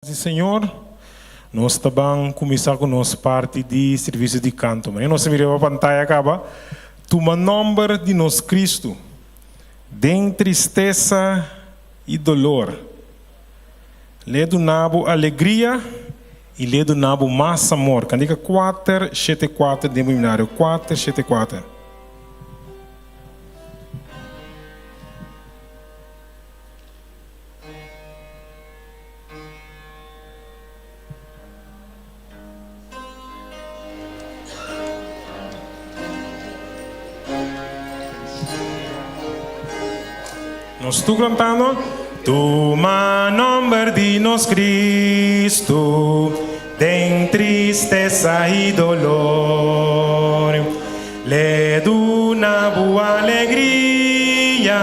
Di Señor, nos ta ban kuminsá ku nos parti di servisio di kanto. Manera nos a mira riba pantaya kaba, Tuma nòmber di nos Kristu den tristesa i dolor. L'e duna bo alegria i l'e duna bo mas amor. Kantika 474 den bo himnario, 474. Nos tur cantando. Tuma nomber di nos Cristo den tristeza y dolor. L'e duna bo alegria,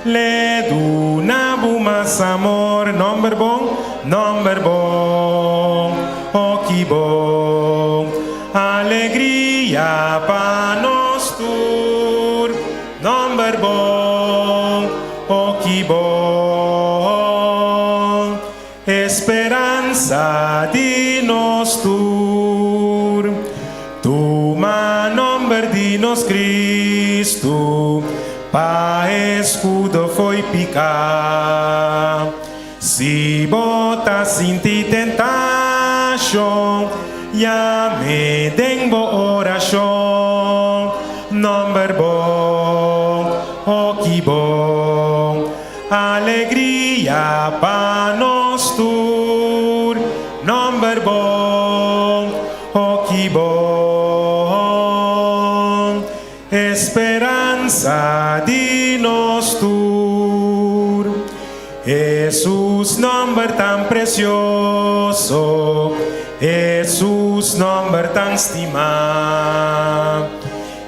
L'e duna bo mas amor. Nomber bon, nomber bon, oh ki bon. Alegria pa nos tur. Nomber bon, oh ki bon. Esperansa di nos tur. Tuma nomber di nos Cristo pa escudo fo'i pica. Si bo ta sinti tentacion, yam'e den bo oracion. Nomber bon, oh ki bon. Alegria pa nos tur. Nomber bon, oh ki bon. Esperansa di nos tur. Hesus nomber tan precioso, Hesus nomber tan stima.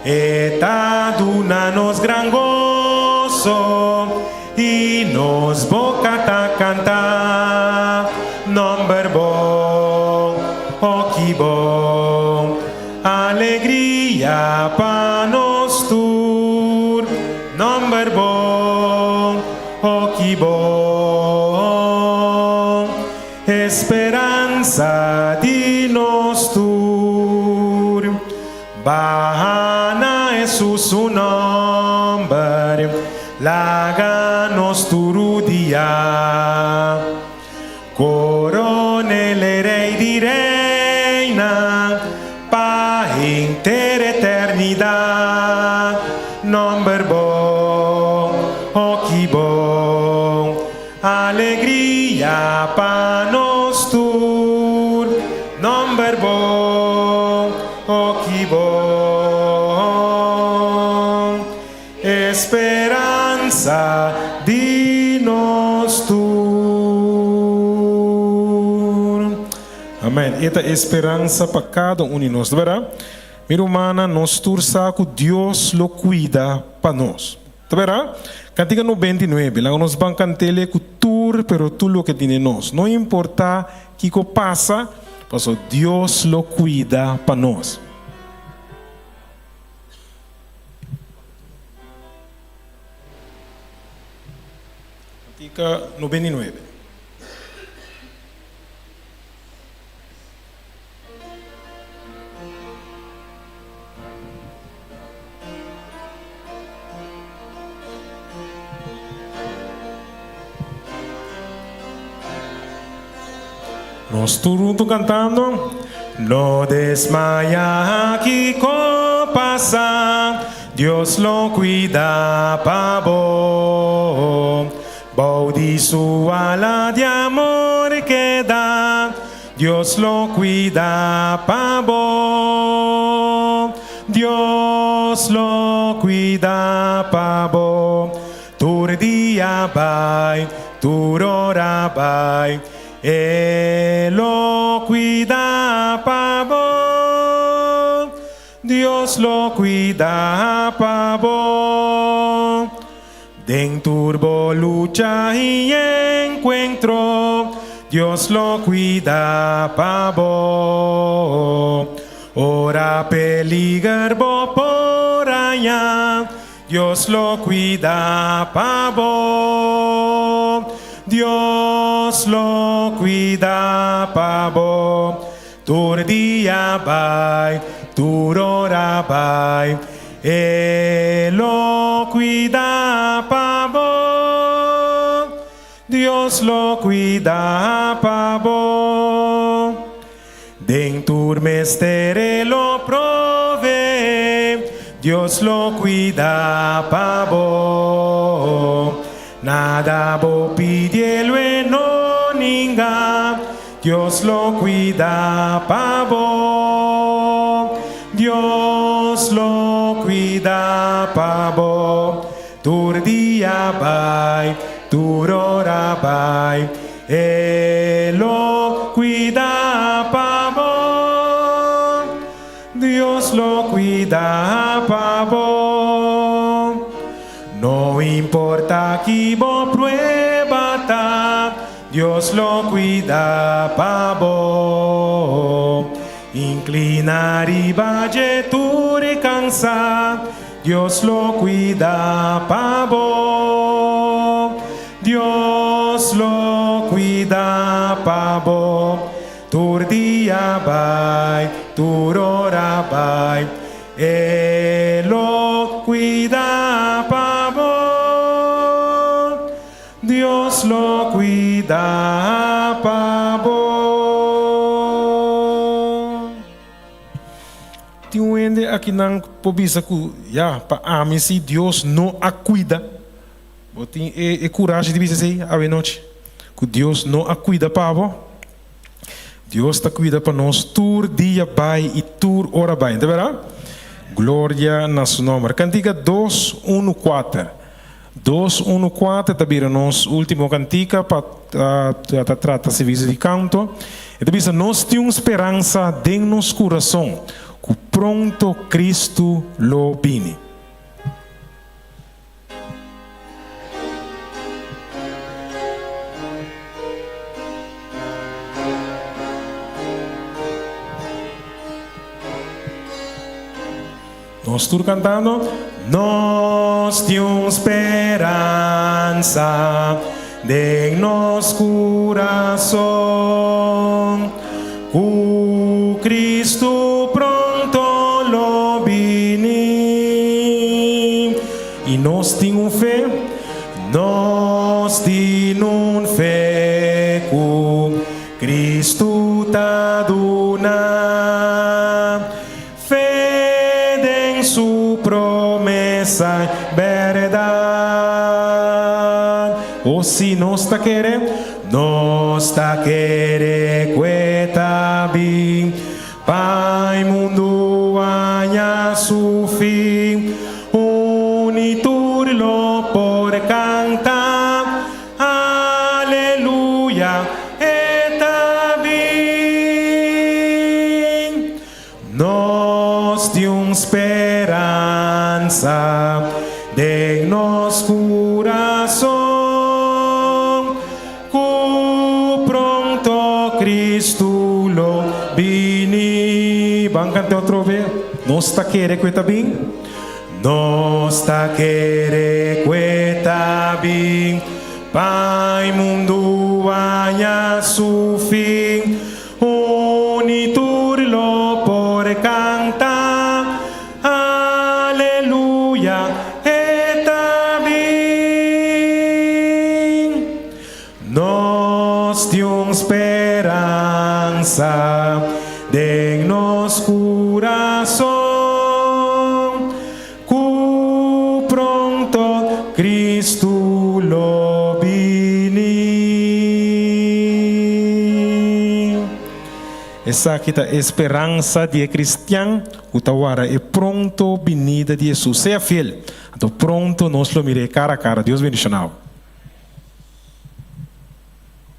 E ta duna nos gran goso i nos boka ta kanta nòmber bo, o ki bon alegria pa nos tur, nòmber bo, o ki bon esperansa di nos tur. Baha na Hesus su nomber, laga nos tur rudia. Coronel e Rey di Reynan, pa henter eternidad. Nomber bon, oh ki bon, Alegria pa nos tur, nomber bon, oh ki bon. Esperansa di nos tur. Amen. E ta e speransa pa kada un di nos, ta berdad? Mi rumannan, nos tur sa ku Dios lo kuida pa nos. Ta bera? Kantika 99, Laga nos ban kant'el e ku tur pero tur loke tin den nos. No importa kiko pasa, paso Dios lo kuida pa nos. Kantika 99. Nos tur huntu cantando. No desmaya kico pasa, Dios lo cuida pa bo. Bou di su ala di amor keda, Dios lo cuida pa bo. Dios lo cuida pa bo. Tur dia bai, tur ora bai, E lo cuida pa bo. Dios lo cuida pa bo. Den tur bo lucha i enkuentro, Dios lo kuida pa bo. Ora peliger bo por haña, Dios lo kuida pa bo. Dios lo cuida pa bo. Tur dia bai, tur ora bai, E lo cuida pa bo. Dios lo cuida pa bo. Den tur mester E lo provee, Dios lo cuida pa bo. Nada bo pidi E lo e no ninga, Dios lo cuida pa bo. Dios lo cuida pa bo. Tur dia bai, tur ora bai, E lo cuida pa bo. Dios lo cuida pa bo. No importa ki bo prueba ta, Dios lo cuida pa bo. Inclina riba dje tur e cansa, Dios lo cuida pa bo. Dios lo cuida pa bo. Tur dia bai, tur ora bai, E lo cuida pa bo. Dios lo cuida pa bo. Tin un hende akinan por bisa cu, Ya, pa ami si Dios no a cuida. Bo tin e curashi di bisa esey awe nochi? Cu Dios no a cuida pa bo? Dios ta cuida pa nos tur dia bai y tur ora bai. No ta berdad? Gloria na su nomber. Cantica dos unu cuater. Dos unu cuater ta bira nos ultimo cantica pa ta trata servicio di canto. E ta bisa nos tin un speransa den nos curason cu pronto Cristo lo bini. Nos tur cantando. Nos tin un speransa den nos curason, cu Cristo pronto lo bini. I nos tin un fe, nos tin un fe ku Kristu ta duna. Fe den su promesa i bèrdat. O si nos ta kere, nos ta kere ku e ta bin. Pa e mundu haña su fin, un i tur lo por kanta, Aleluya, e ta bin! Nos tin un speransa den nos kurason, Ku pronto Cristo lo bini. Ban canta otro be. Nos ta kere ku e ta bin. Nos ta kere ku e ta bin. Pa e mundu haña su fin. Un i tur lo por canta, Aleluya, e ta bin. Nos tin un speransa den nos curason, Ku pronto Kristu lo bini. Esaki ta e speransa di e kristian ku ta wara e pronto binida di Hesus. Sea fiel, anto pronto nos lo mir'é kara a kara. Dios bendishoná bo.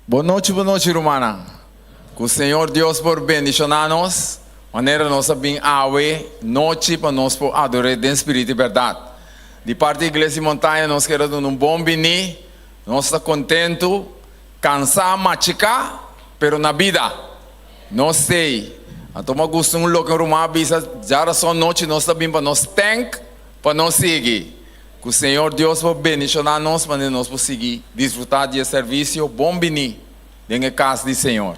Bon nochi bon nochi rumannan. Ku Señor Dios por bendishoná nos manera nos a bin awe nochi pa nos por ador'é den spiritu i bèrdat. Di parti Iglesia di Montaña nos kere duna un bon biní. Nos ta kontentu, kansá, machiká, pero na bida. Nos stay. A tuma gusto un loke un ruman a bisa, djarason nochi nos ta bin pa nos tènk pa nos sigui. Ku Señor Dios por bendishoná nos manera nos por sigui disfrutá di e servisio. Bon biní den e kas di Señor.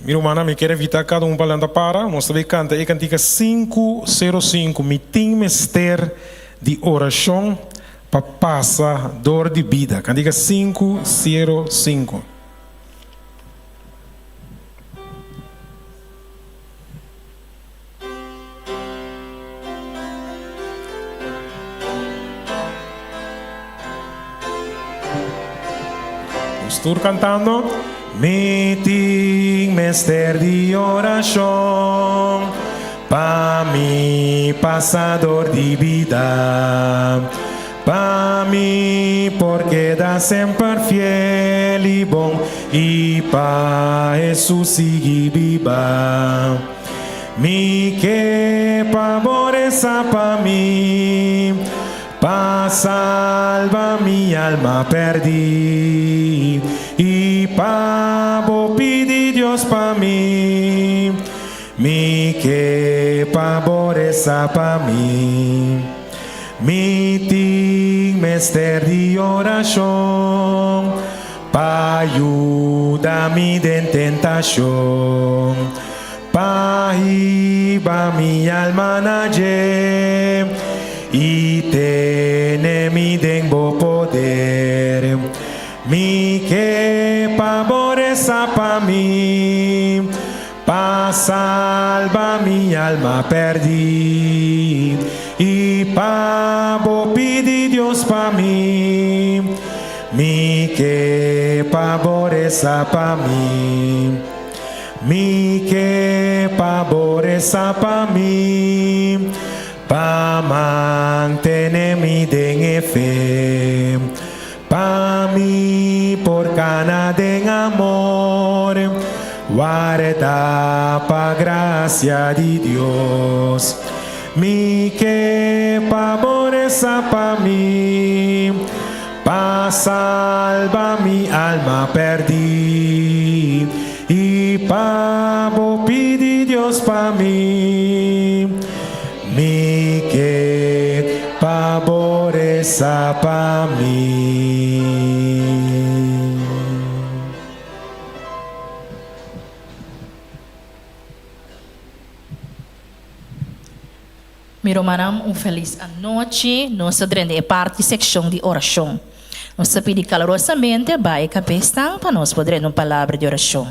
Mi rumannan, mi kier invitá kada un pa lanta para. Nos ta bay kanta e kantika 505, Mi tin mester di orashon pa pasa dor di bida. Kantika 505. Nos tur cantando. Mi tin mester di oracion pa mi pasa dor di bida, pa mi por keda semper fiel y bon y pa Jesus sigui biba. Mi ke pa bo resa pa mi, pa salba mi alma pèrdí, i pa bo pidi Dios pa mi. Mi ke pa bo resa pa mi. Mi tin mester di orashon. Pa yuda mi den tentashon, pa hiba mi alma na dje i tene mi den bo poder. Mi ke pa bo resa pa mi, pa salba mi alma pèrdí i pa bo pidi Dios pa mi. Mi ke pa bo resa pa mi. Mi ke pa bo resa pa mi, pa mantene mi den e fe, pa mi por kana den amor, warda pa gracia di Dios. Mi ke pa bo resa pa mi, pa salba mi alma pèrdí, i pa bo pidi Dios pa mi. Mi ke pa bo resa pa mi. Mi rumannan un felis anochi. Nos ta drenta e parti sekshon di orashon. Nos ta pidi kalorosamente bai e kabesnan pa nos por drenta un palabra di orashon.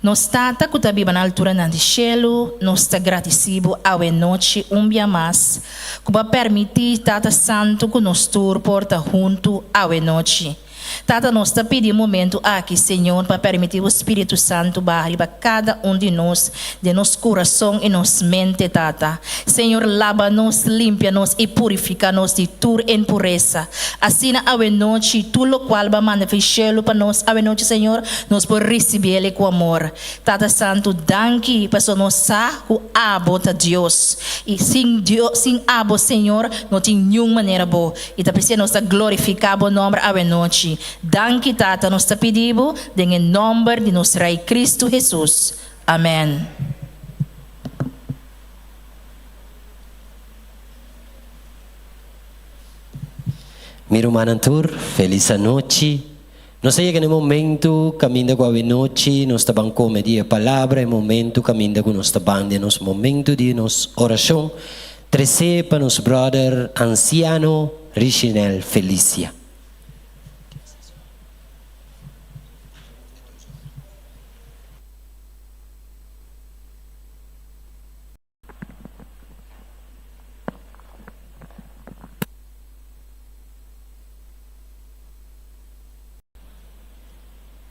Nos Tata ku ta biba na alturanan di shelu, nos ta gradisí Bo awe nochi un bia mas ku Bo a permití Tata Santu ku nos tur por ta huntu awe nochi. Tata, nos ta pidi e momentu aki, Señor, pa permití bo Spiritu Santu baha riba kada un di nos den nos kurason i nos mente, Tata. Señor, laba nos, limpia nos i purifiká nos di tur impuresa. Asina awenochi, tur lokual Bo a manda fi shelu pa nos awenochi, Señor, nos por risibiel ku amor. Tata Santu, danki pasobra nos sa ku Abo ta Dios i sin Dios, sin Abo, Señor, no tin niun manera bo. I ta p'esei nos ta glorifiká bo nòmber awenochi. Danki, Tata, nos ta pidi bo den e nòmber di nos Rei Kristu Hesus. Amèn. Mi rumannan tur, felis anochi. Nos a yega na e momento kaminda ku awenochi nos ta ban kome di e palabra, e momento kaminda ku nos ta ban den nos momento di nos orashon. Tresé pa nos bròder ansiano Richinel Felicia.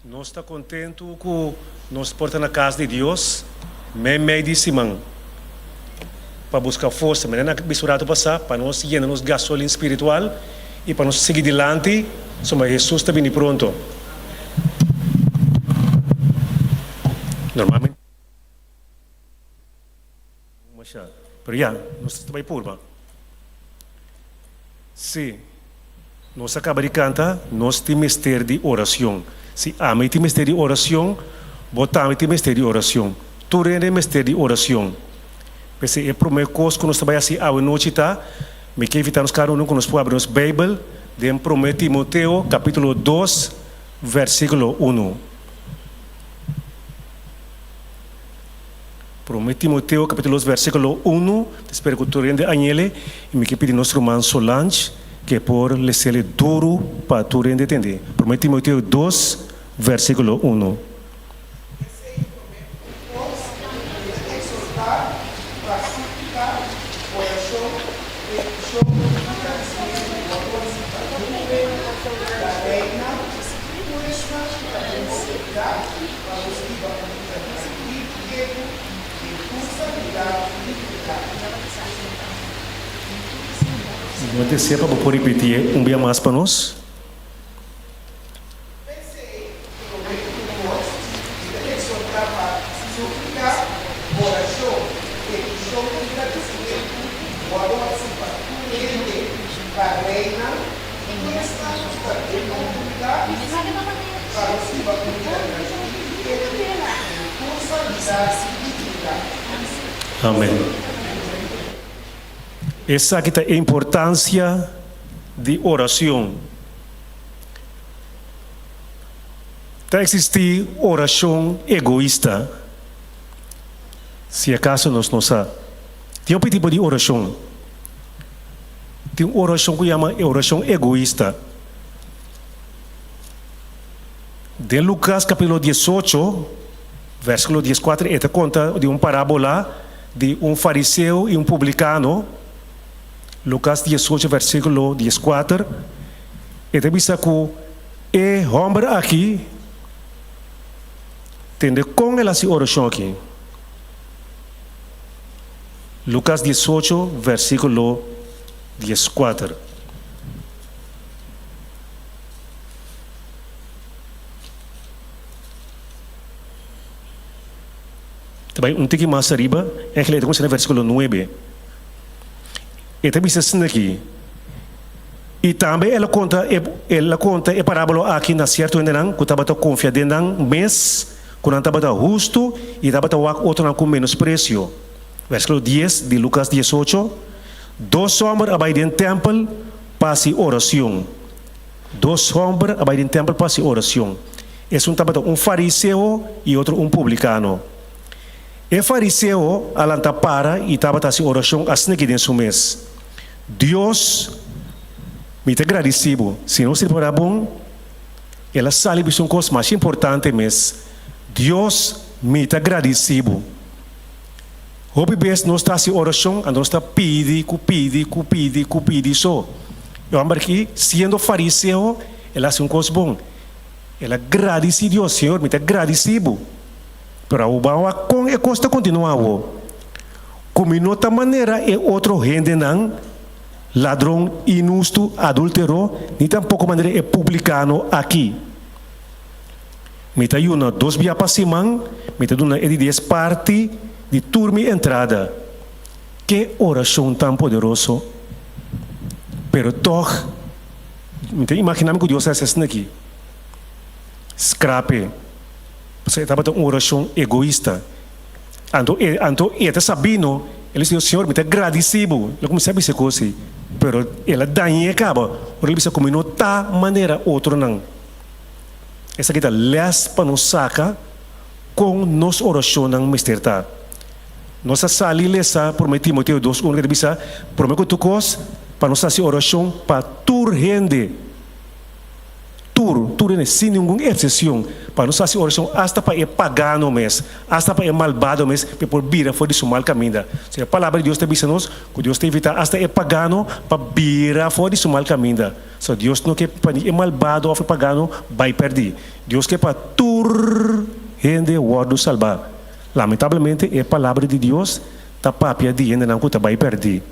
Nos ta kontentu ku nos por ta na kas di Dios meimei di siman pa buska forsa. Manera nan a bisa un ratu pasá, pa nos yena nos gasolin spiritual i pa nos sigui dilanti, pasobra Hesus ta bini pronto. Normalmente. Masha. Pero ya, nos ta bai purba. Sí, nos a caba di canta, nos tin mester di oracion. Si ami tin mester di oracion, bo tambe tin mester di oracion. Tur hende mester di oracion. P'esei e promé kos ku nos ta bai hasi awe nochi ta, mi ke invitá nos kada unu ku nos por abri nos Beibel den Promé Timoteo kapítulo dos vèrsikulo unu. Promé Timoteo kapítulo dos vèrsikulo unu, ta spera ku tur hende a ñele i mi ke pidi nos ruman Solange ke por les'el duru pa tur hende tende. Promé Timoteo dos vèrsikulo unu. P'esei promé ku kos mi ta eksortá pa súplika, orashon, petishon i gradisimentu wòrdu hasí pa nube, pa reinan, tur esnan ku ta den outoridat, pa nos biba un bida trankil i ketu, den tur santidat i dignidat. Mi ta desea pa bo por ripitié un bia mas pa nos. P'esei, promé ku tur kos, mi ta eksortá pa súplika, orashon, petishon i gradisimentu wòrdu hasí pa tur hende, pa reinan i tur esnan ku ta den outoridat, pa nos hiba un bida trankil i ketu den tur santidat i dignidat. Amèn. Esaki ta e importansia di orashon. Ta eksistí orashon egoista? Si akaso nos no sa. Tin hopi tipo di orashon. Tin un orashon ku yama e orashon egoista. Den Lukas kapítulo diesocho, vèrsikulo dieskuater e ta konta di un parábola di un fariseo i un publikano. Lukas diesocho, vèrsikulo dieskuater. E ta bisa ku e hòmber aki tende kon el hasi orashon aki. Lukas diesocho vèrsikulo dieskuater. Ta bai un tiki mas ariba, ègel e ta kuminsá na vèrsikulo nuebe. E ta bisa asina aki. I tambe el a konta e el a konta e parábola aki na sierto hendenan ku tabata konfia den nan mes ku nan tabata hustu i tabata wak otronan ku menospresio. Vèrsikulo dies di Lukas diesocho, Dos hòmber a bai den tèmpel pa hasi orashon. Dos hòmber a bai den tèmpel pa hasi orashon. Esun tabata un fariseo i otro un publikano. E fariseo a lanta para i tabata hasi orashon asin'aki den su mes, Dios, mi ta gradisí bo. Si nos ripará bon, el a sali bisa un kos masha importante mes, Dios, mi ta gradisí bo. Hopi bes nos ta hasi orashon, anto nos ta pidi ku pidi ku pidi ku pidi so. E hòmber akí, siendo fariseo, el a hasi un kos bon. El a gradisí Dios, Señor, mi ta gradisí bo. Pero awor ban wak kon e kos ta kontinuá awor. Ku mi no ta manera e otro hendenan, ladron, inhustu, adultero, ni tampoko manera e publikano aki. Mi ta yuna dos bia pa siman, mi ta duna e di dies parti di tur mi entrada. Ke orashon tan poderoso! Pero tòg, mi ta imaginá mi ku Dios a hasi asina aki. Skrape. Pasobra e tabata un orashon egoista. Anto e, anto e ta sabí no, el a bisa Dios, Señor, mi ta gradisí bo. El a kuminsá bisa e kos ei, pero el a dañ'é kaba ora el a bisa ku mi no ta manera otronan. Esaki ta lès pa nos saka kon nos orashonnan mester ta. Nos a sali lesa Promé Timoteo dos unu ku ta bisa, Promé ku tur kos, pa nos hasi orashon pa tur hende. Tur, tur hende, sin ningun eksepshon, pa nos hasi orashon asta pa e pagano mes, asta pa e malbado mes, pa e por bira for di su mal kaminda. So, e Palabra di Dios ta bisa nos ku Dios ta invitá asta e pagano pa bira for di su mal kaminda. So, Dios no ke pa ni e malbado òf e pagano bai pèrdí. Dios ke pa tur hende wòrdu salbá. Lamentablemente, e Palabra di Dios ta papia di hendenan ku ta bai pèrdí.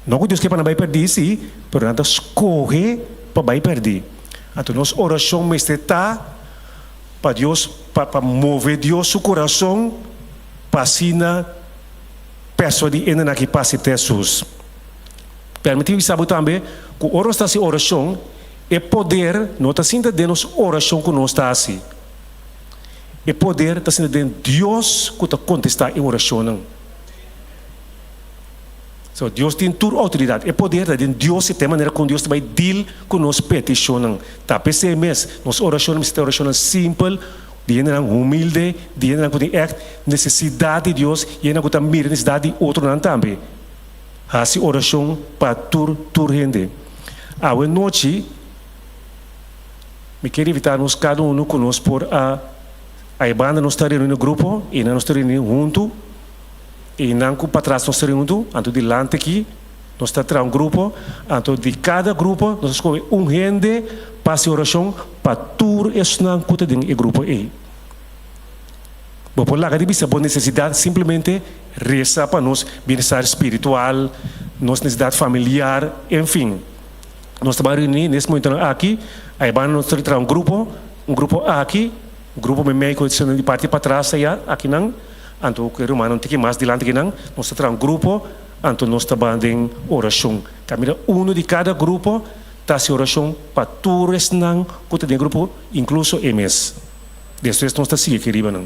No ku Dios ke pa nan bai pèrdí, sí, pero nan ta skohe pa bai pèrdí. Anto nos orashon mester ta pa Dios, pa pa move Dios su kurason pa asina persuadí hendenan aki pa aseptá Hesus. Permití mi bisa bo tambe ku ora nos ta hasi orashon, e poder no ta sinta den nos orashon ku nos ta hasi. E poder ta sinta den Dios ku ta kontestá e orashonnan. So, Dios tin tur outoridat. E poder ta den Dios i ta e manera kon Dios ta bai deal ku nos petishonnan. Ta p'esei mes, nos orashonnan mester ta orashonnan simpel, di hendenan humilde, di hendenan ku tin ègt nesesidat di Dios i hendenan ku ta mira nesesidat di otronan tambe. Hasi orashon pa tur tur hende. Awe nochi, mi kier invitá nos kada unu ku nos por a a e banda nos ta reuní na grupo i nan nos ta reuní huntu. I nan ku patras nos ta reundu, anto dilanti aki nos ta traha un grupo, anto di kada grupo nos ta skohe un hende pa hasi orashon pa tur esnan ku ta den e grupo ei. Bo por laga di bisa bo nesesidat, simplemente resa pa nos bienestar spiritual, nos nesesidat familiar, enfin. Nos ta ban reuní nes momentonan aki, aibanda nos ta traha un grupo, un grupo aki, un grupo meimei ku esnan di parti patras aya akinan. Anto ku e rumannan tiki mas dilanti ki nan, nos ta traha un grupo, anto nos ta ban den orashon. Ta mira unu di kada grupo ta hasi orashon pa tur esnan ku ta den e grupo, inkluso e mes. Despues nos ta sigui aki riba nan.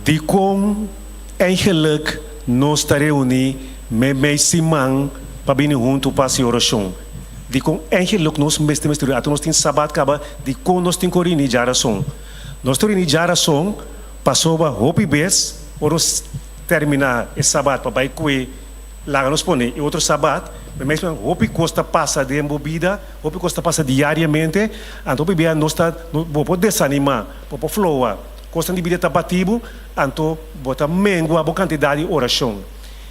Dikon eigenlik nos ta reuní meimei siman pa bini huntu pa hasi orashon? Dikon eigenlik nos mester mester ata nos tin sabat kaba dikon nos tin ku rini djarason? Nos ta rini djarason pasobra hopi bes ora nos terminá e sabat pa bai kue laga nos pone e otro sabat meimei siman hopi kos ta pasa den bo bida hopi kos ta pasa diariamente anto hopi bia nos ta bo por desanimá bo por floha kosnan di bida ta bati bo anto bo ta mengua bo kantidat di orashon.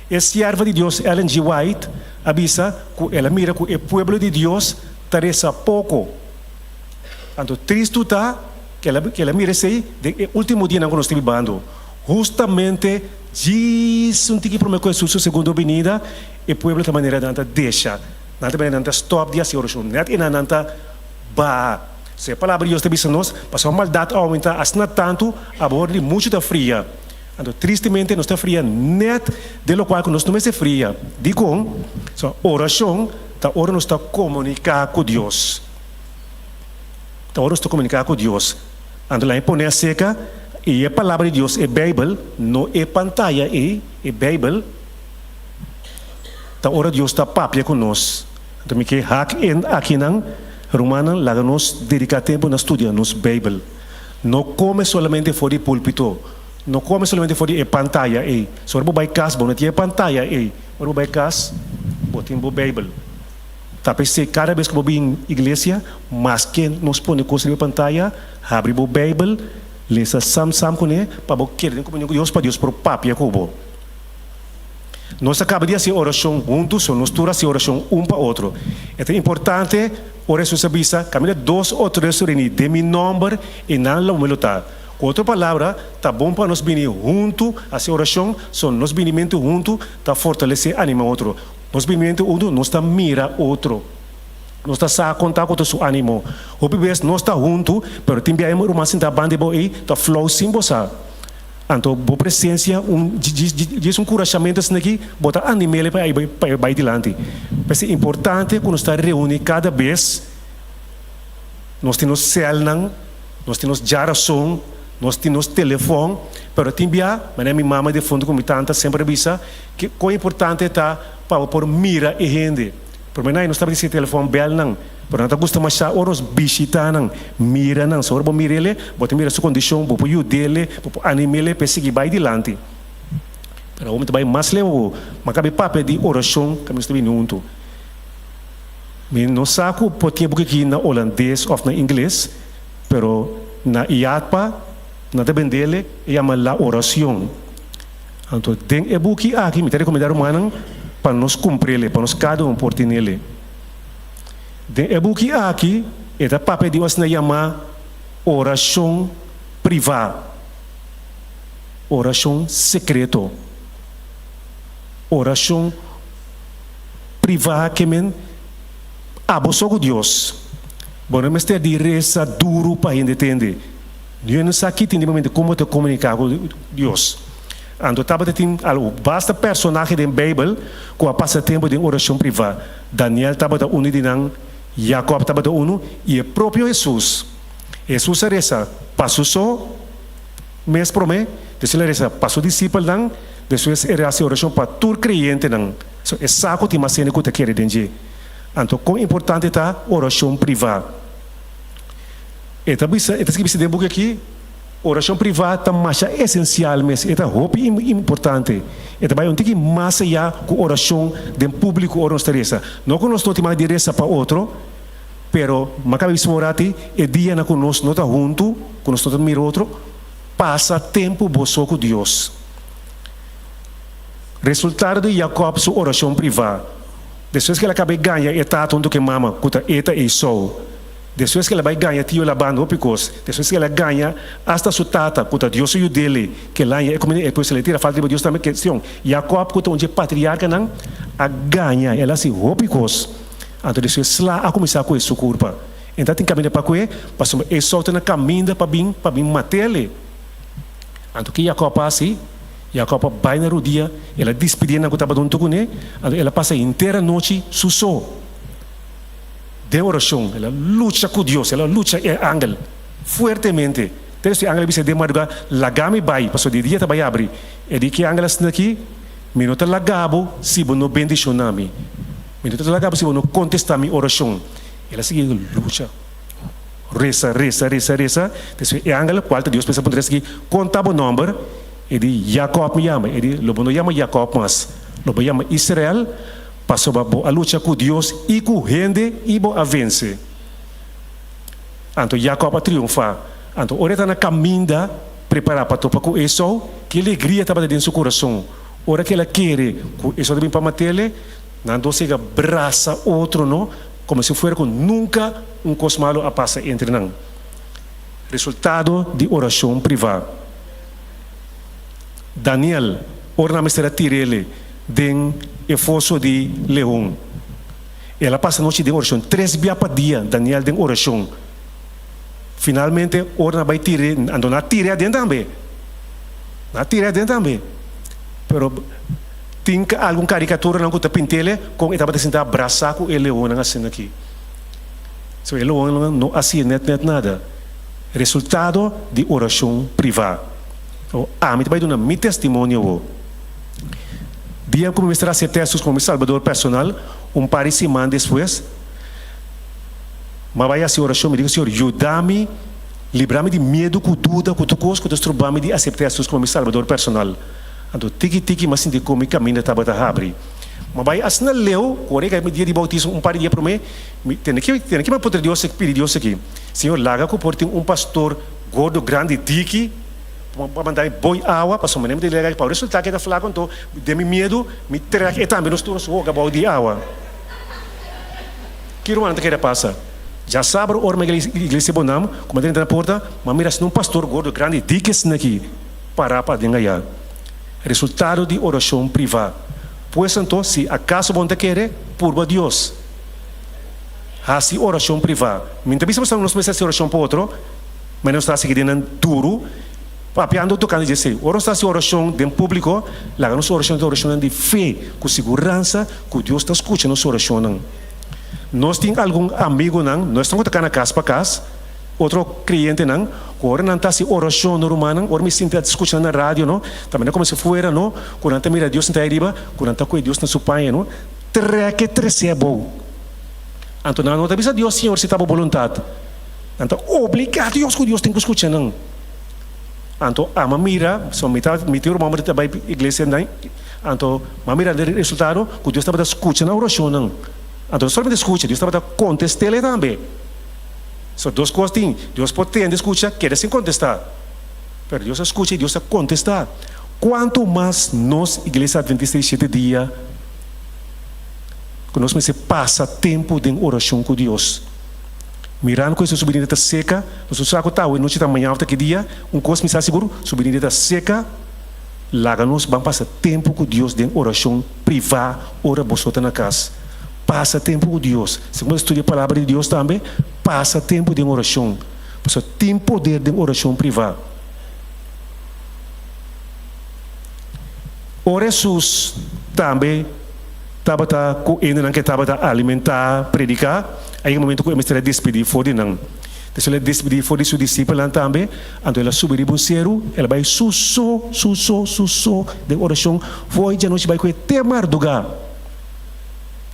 E sierva di Dios Ellen G. White a bisa ku el a mira ku e pueblo di Dios ta resa poko. Anto tristu ta ku el a mira esei den e último dianan ku nos ta bibando. Hustamente djis un tiki promé ku Hesus su segundo binida, e pueblo ta manera nan ta desha, nan ta manera nan ta stòp di hasi orashon, nèt einan nan ta baha. So e palabra di Dios ta bisa nos, pasobra maldat a oumentá asina tantu, abor di muchu ta fria. Anto tristemente nos ta fria net den lokual ku nos no mester fria. Dikon? So, orashon ta ora nos ta komuniká ku Dios. Ta ora nos ta komuniká ku Dios. Anto laña pone aserka i e Palabra di Dios, e Beibel, no e pantaya ei, e Beibel, ta ora Dios ta papia ku nos. Anto mi ke hak in akinan, rumannan, laga nos dediká tempu na studia nos Beibel. No kome solamente for di pulpito. No kome solamente for di e pantaya ei. So ora bo bai kas, bo no tin e pantaya ei. Ora bo bai kas, bo tin bo Beibel. Ta p'esei kada bes ku bo bin iglesia, maske nos pone kos riba e pantaya, habri bo Beibel, lesa sam sam kuné pa bo keda den komunion ku Dios, pa Dios por papia ku bo. Nos a kaba di hasi orashon huntu, so nos tur hasi orashon un pa otro. E ta importante ora Hesus a bisa, Kaminda dos o tres lo reuní den mi nòmber, i nan lo mi lo ta. Ku otro palabra, ta bon pa nos bini huntu hasi orashon, so nos binimentu huntu ta fortalesé anima otro. Nos binimentu huntu nos ta mira otro. Nos ta sa kon ta ku otro su ánimo. Hopi bes nos ta huntu, pero tin bia e ruman sintá banda di bo ei ta flou sin bo sa. Anto bo presencia un djis un curashamento asina aki bo ta animele pa e bai dilanti. P'esei importante cu nos ta reuni cada bes, nos tin nos celnan, nos tin nos djarason, nos tin nos telefon, pero tin bia, manera mi mama defunto cu mi tanta semper a bisa, ke con importante ta pa bo por mira e hende. Prome nan nos tabata disi telefon bel nan, pero nan ta gusta masha ora nos bishita nan, mira nan. So ora bo mir'ele, bo ta mira su kondishon, bo por yud'ele, bo por anim'ele pa e sigui bai dilanti. Pero awor mi ta bai mas leu awor. Mi a kabe papia di orashon kaminda nos ta bini huntu. Mi no sa ku por tin e buki aki na holandes òf na ingles, pero na IATPA nan ta bend'ele, e yama La Oracion. Anto den e buki aki mi ta rekomendá rumannan pa nos kumpr'ele, pa nos kada un por tin'ele. Den e buki aki e ta papia di un asina yamá orashon privá. Orashon sekreto. Orashon privá ke men abo so ku Dios. Bo no mester di resa duru pa hende tende. Niun no sa ki tin di momento kon bo ta komuniká ku Dios. Anto tabata tin algu basta personahe den Beibel ku a pasa tempu den orashon privá. Daniel tabata unu di nan, Jakòb tabata unu i e propio Hesus. Hesus a resa pa su so mes promé, despues el a resa pa su disipelnan, despues el a hasi orashon pa tur kreyentenan. So e sa ku tin mas hende ku ta kere den dje. Anto kon importante ta orashon privá? E ta bisa, e ta skibí den buki aki, Orashon privá ta masha esensial mes, e ta hopi importante. E ta bai un tiki mas ayá ku orashon den públiko ora nos ta resa. No ku nos no tin mag di resa pa otro, pero mi a kaba bisa un rati, e dianan ku nos no ta huntu, ku nos no ta mira otro, pasa tempu bo so ku Dios. Resultado di Jakòb su orashon privá, despues ku el a kaba e gaña e tata huntu ku e mama, ku ta e ta Esou, Despues ku el a bai gaña tio Laban hopi kos, despues ku el a gaña asta su tata, ku ta Dios su yud'é, ku el haña e kumida, despues el a tira falta riba Dios tambe. Kestion, Jakòb, ku ta un dje patriarkanan, a gaña, el a hasi hopi kos. Anto despues sla a kuminsá kue su kurpa. E ta tin kaminda pa kue, pasobra Esou ta na kaminda pa bin pa bin mat'é. Anto ke Jakòb a hasi? Jakòb a bai na rudia, el a dispidí nan ku tabata huntu kuné, anto el a pasa henter anochi su so. Den orashon, el a lucha ku Dios, el a lucha e angel fuertemente. Te esei angel a bisa den madrugá, Laga mi bai, pasobra di dia ta bai abri. E di ki angel asina aki, Mi no ta laga bo si bo no bendishoná mi. Mi no ta laga bo si bo no kontestá mi orashon. El a sigui lucha, resa, resa, resa, resa. Despues e angel, kual ta Dios mes a puntra esaki, Kon ta bo nòmber? E di, Jakòb mi yama. E di, Lo bo no yama Jakòb mas, lo bo yama Israel. Pasobra bo a lucha ku Dios i ku hende i bo a vense. Anto Jakòb a triunfá. Anto ora e ta na kaminda prepará pa topa ku Esou, ki alegria tabata den su kurason! Ora ku el a kere ku Esou ta bin pa mat'el, nan dos yega brasa otro, no? Komo si fuera ku nunka un kos malu a pasa entre nan. Resultado di orashon privá. Daniel, ora nan mester a tir'el den e foso di leon. El a pasa nochi den orashon. Tres bia pa dia Daniel den orashon. Finalmente ora nan bai tir'é, anto nan a tir'é aden tambe. Nan a tir'é aden tambe. Pero tin algun karikaturanan ku ta pint'el kon e tabata sinta brasá ku e leonnan asina aki. So e leonnan no hasié nèt nèt nada. Resultado di orashon privá. Ami ta bai duna mi testimonio bo. Dia ku mi mester aseptá Hesus komo mi Salbador personal, un par di siman despues, mi a bai hasi orashon, mi di ku Señor, yuda mi, libra mi di miedu ku duda ku tur kos ku ta stroba mi di aseptá Hesus komo mi Salbador personal. Anto tiki tiki mi a sinti kon mi kaminda tabata habri. Mi a bai asina leu ku ora e kai mi dia di boutismo un par di dia promé, mi tene ki tene ki mi a puntra Dios pidi Dios aki, Señor, laga ku por tin un pastor gordo grandi diki, Pa manda mi boi awa, pasobra mi ta lega pa resulta ke ta flaku, anto den mi miedu mi trek e tambe nos tur nos hoga bou di awa. Ki rumannan ta kere pasa? Djasabra ora mi a iglesia Bonam, ku mi a drenta na porta, mi a mira asina un pastor gordo grandi diki asina aki para paden aya. Resultado di orashon privá. Pues anto, si akaso bo no ta kere, purba Dios. Hasi orashon privá. Mi no ta bisa pasobra nos mester hasi orashon pa otro. Ma nos ta sigui den nan duru, papiando tokante di esei. Ora nos ta hasi orashon den públiko, laga nos orashon ta orashonnan di fe, ku siguransa ku Dios ta skucha nos orashonnan. Nos tin algun amigunan, no esnan ku ta kana kas pa kas, otro kreyentenan, ku ora nan ta hasi orashon, no rumannan, ora mi sinti a skucha nan na radio, no, ta manera komo si fuera, no, ku nan ta mira Dios sinta ariba, ku nan ta kohe Dios na su paña, no, trèk e tres'é abou. Anto nan no ta bisa Dios, Señor, si ta bo boluntat. Nan ta obligá Dios ku Dios tin ku skucha nan. Anto ama mira, so mi ta mi tin ruman ta bai iglesia nan, anto m'a mira den resultado ku Dios tabata skucha nan orashonnan. Anto no solamente skucha, Dios tabata kontest'é tambe. So dos kos tin, Dios por tende skucha keda sin kontestá, pero Dios a skucha i Dios a kontestá. Kuantu mas nos Iglesia Adventista di Shete Dia ku nos mester pasa tempu den orashon ku Dios. Mirando ku Hesus su binida ta seka, nos no sa ku ta awe nochi, ta mañana òf ta ki dia. Un kos mi sa sigur, su binida ta seka. Laga nos ban pasa tempu ku Dios den orashon privá ora boso ta na kas. Pasa tempu ku Dios. Segun bo ta studia Palabra di Dios tambe, pasa tempu den orashon, pasobra tin poder den orashon privá. Ora Hesus tambe tabata ku hendenan ku e tabata alimentá, prediká, a yega momentu ku e mester a despedí for di nan. Despues el a despedí for di su disipelnan tambe, anto el a subi riba un seru, el a bai su so, su so, su so den orashon for djanochi bai ku e te mardugá.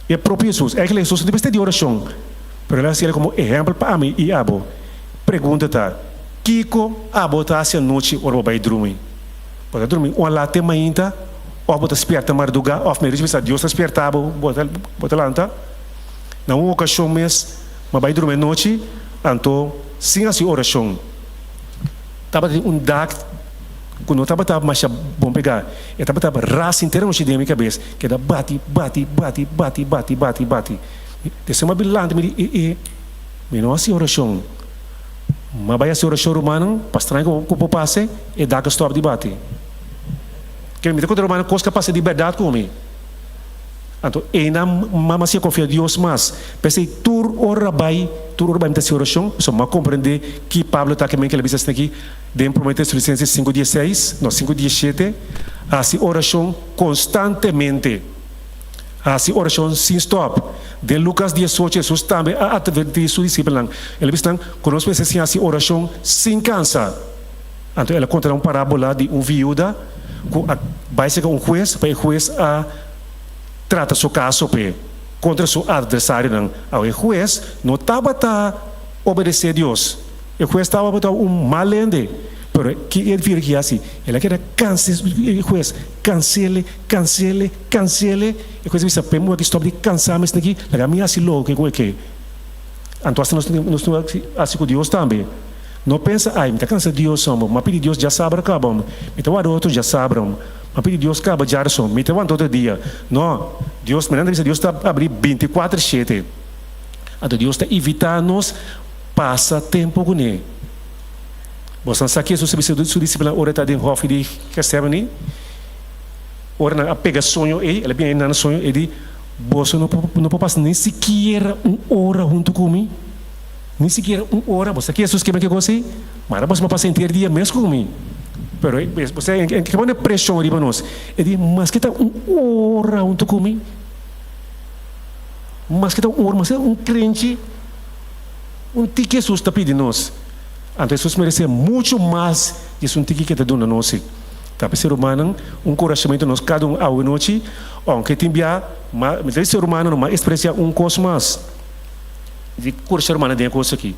E propio Hesus, eigenlijk Hesus no mester di orashon, pero el a hasi el komo ehèmpel pa ami i abo. Pregunta ta, Kiko abo ta hasi anochi ora bo bai drumi? Bo ta drumi un alat te mainta òf bo ta spièrta mardugá òf mehor dicho bisa Dios ta spièrta bo, bo ta bo ta lanta? Na un okashon mes mi a bai drumi anochi, anto sin hasi orashon. Tabatin un dak ku no tabata masha bon pegá, e tabata ras henter anochi den mi kabes, keda bati, bati, bati, bati, bati, bati, bati. Despues mi a bin lanta mi di, e e, mi no hasi orashon. Ma bai hasi orashon rumannan pa straño ku por pase e dak a stòp di bati. Ke mi ta konta rumannan kos ku a pasa di bèrdat ku mi. Anto einan mama siña konfia Dios mas. P'esei tur ora bai, tur ora bai mi ta hasi orashon, pasobra mi a komprendé ki Pablo ta kimen ke el a bisa asina aki den Promé Tesalonisenses sinku dieseis, no sinku dieshete, hasi orashon konstantemente. Hasi orashon sin stòp. Den Lukas diesocho Hesus tambe a atvertí su disipelnan. El a bisa nan ku nos mester siña hasi orashon sin kansa. Anto el a konta nan un parábola di un viuda ku a bai serka un hues pa e hues a trata su kaso p'e kontra su atversarionan. Awe e hues no tabata obedesé Dios. E hues tabata un mal hende. Pero ki e viuda ki hasi? El a keda kansa e hues, kans'el, kans'el. Cancele e cu bisa p'e muher ki stop di cansa mes aki, laga mi haci loke cu e ke. Anto asta nos nos tin haci cu Dios tambe. No pensa, ay, mi ta cansa Dios homber, m'a pidi Dios djasabra caba homber, mi ta warda otro djasabra homber, m'a pidi Dios caba djarson, mi ta wanta otro dia. No, Dios, mi nan ta bisa Dios ta abri binticuater shete. Anto Dios ta invita nos pasa tempo cune. Boso sa ki Jesus a bisa su discipelnan ora e ta den hofi di Getsemaní? Ora nan a pega soño ei, el a bini nan soño, e di, Boso no por no por pasa ni sikiera un ora huntu ku mi? Ni sikiera un ora? Boso ta kere Hesus keme ke kos ei? Mara boso por pasa henter dia mes ku mi. Pero bo sa e ke pone preshon riba nos. E di, Maske ta un ora huntu ku mi? Maske ta un ora, maske ta un krenchi, un tiki Hesus ta pidi nos. Anto Hesus meresé muchu mas di esun tiki ke ta duna nos ei. Ta p'esei rumannan, un nkurashamentu nos kada un awe nochi, ounke tin bia, ma mi ta di ser humano no mas ekspresiá un kos mas. Di kurasha rumannan den e kos aki,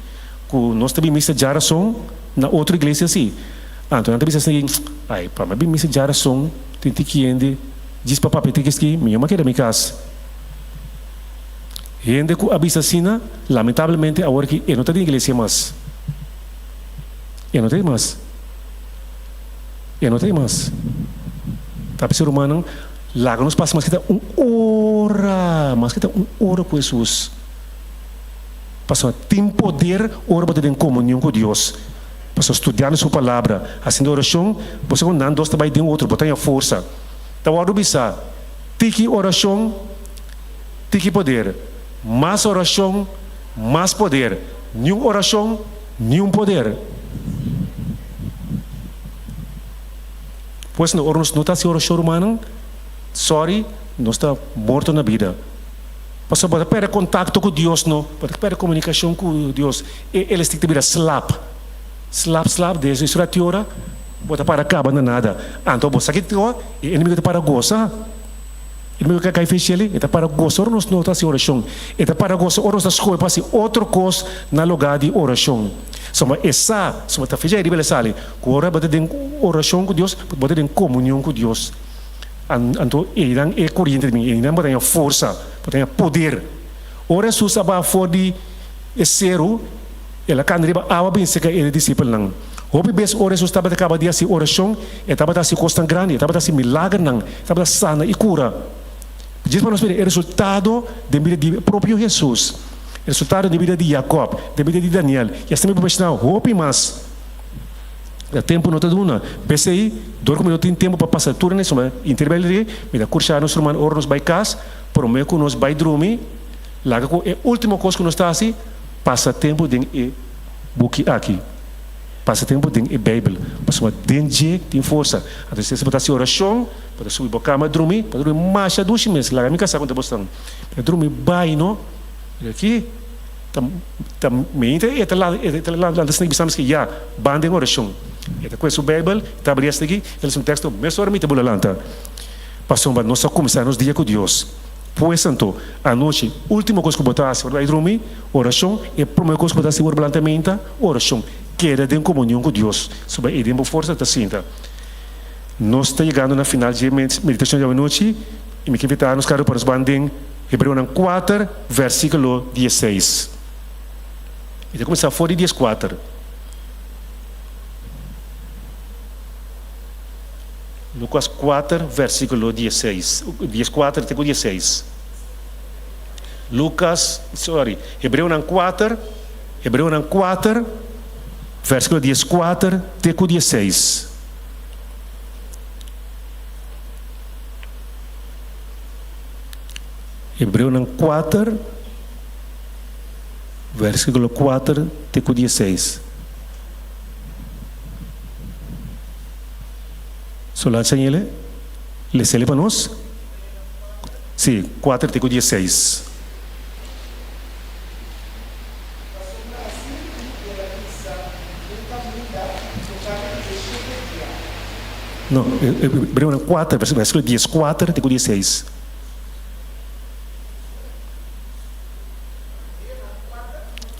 ku nos ta bin misa djarason na otro iglesia si. Anto nan ta bisa asina, ai, pa mi bin misa djarason tin tiki hende djis pa papia tiki ski, mi yama keda mi kas. Hende ku a bisa asina, lamentablemente awor aki e no ta den iglesia mas. E no ta ei mas. E no ta ei mas. Ta bisa rumannan, laga nos pasa maske ta un ora, maske ta un ora ku Hesus. Pasobra tin poder ora bo ta den komunion ku Dios. Pasobra studiando Su Palabra, hasiendo orashon, bo sa ku nan dos ta bai den otro, bo ta haña forsa. Ta wòrdu bisa, tiki orashon, tiki poder. Mas orashon, mas poder. Niun orashon, Niun poder. Pues no, ora nos no ta hasi orashon rumannan, sorry, nos ta morto na bida. Pasobra bo ta perde kontakto ku Dios no, bo ta perde komunikashon ku Dios. E elestik ta bira slap, slap, slap, desde su rati ora bo ta para kaba na nada. Anto bo sa kiko? E enemigo ta para gosa. E enemigo ka kai fesheli, e ta para gosa ora nos no ta hasi orashon. E ta para gosa ora nos ta skohe pa hasi otro kos na lugá di orashon. Soma e sa, soma ta fecha ei riba el a sali, ku ora bo ta den orashon ku Dios, bo ta den komunion ku Dios. Anto einan e koriente ta bini, einan bo ta haña forsa, bo ta haña poder. Ora Hesus a baha for di e seru, el a kanda riba awa bin serka e disipelnan. Hopi bes ora Hesus tabata kaba di hasi orashon, e tabata hasi kosnan grandi, e tabata hasi milagernan, e tabata sana i kura. Djis pa nos mira e resultado den bida di propio Hesus, e resultado den bida di Jakòb, den bida di Daniel, i asina mi por menshoná hopi mas. Ta tempu no ta duna. P'esei, dor ku mi no tin tempu pa pasa tur na esuma interval di, mi ta kursá nos ruman ora nos bai kas, promé ku nos bai drumi, laga ku e último kos ku nos ta hasi, pasa tempu den e buki aki. Pasa tempu den e Beibel, pasobra den dje tin forsa. Anto si bo ta hasi orashon, bo ta subi bo kama drumi, bo ta drumi masha dushi mes. Laga mi kasá ku ta bo stan. Mi ta drumi bai no. Aki ta ta mente e ta e ta lanta esaki bisa miski ya, ban den orashon. E ta kohe su Beibel, e ta abri esaki, e ta lesa un teksto, mesora mi ta bula lanta. Pasobra nos a kuminsá nos dia ku Dios. Pues anto, anochi, último kos ku bo ta hasi ora bo bai drumi, orashon, e promé kos ku bo ta hasi ora bo lanta meinta, orashon. Keda den komunion ku Dios, soba ei den bo forsa ta sinta. Nos ta yegando na final dje meditashon djawe nochi, i mi ke invitá nos kada un pa nos ban den Hebreonan kuater, vèrsikulo diesseis. Mi ta kuminsá for di dieskuater. Lukas kuater, vèrsikulo diesseis, dieskuater te ku diesseis. Lukas, sorry, Hebreonan kuater, Hebreonan kuater, vèrsikulo dieskuater te ku diesseis. Hebreonan kuater, vèrsikulo kuater te ku diesseis. Solange Añele, lesele pa nos. Sí, kuater te ku diesseis. Pasobra asina el a bisa un kaminda tokante di e shete dia. No, Hebreonan kuater, vèrsikulo dieskuater te ku diesseis.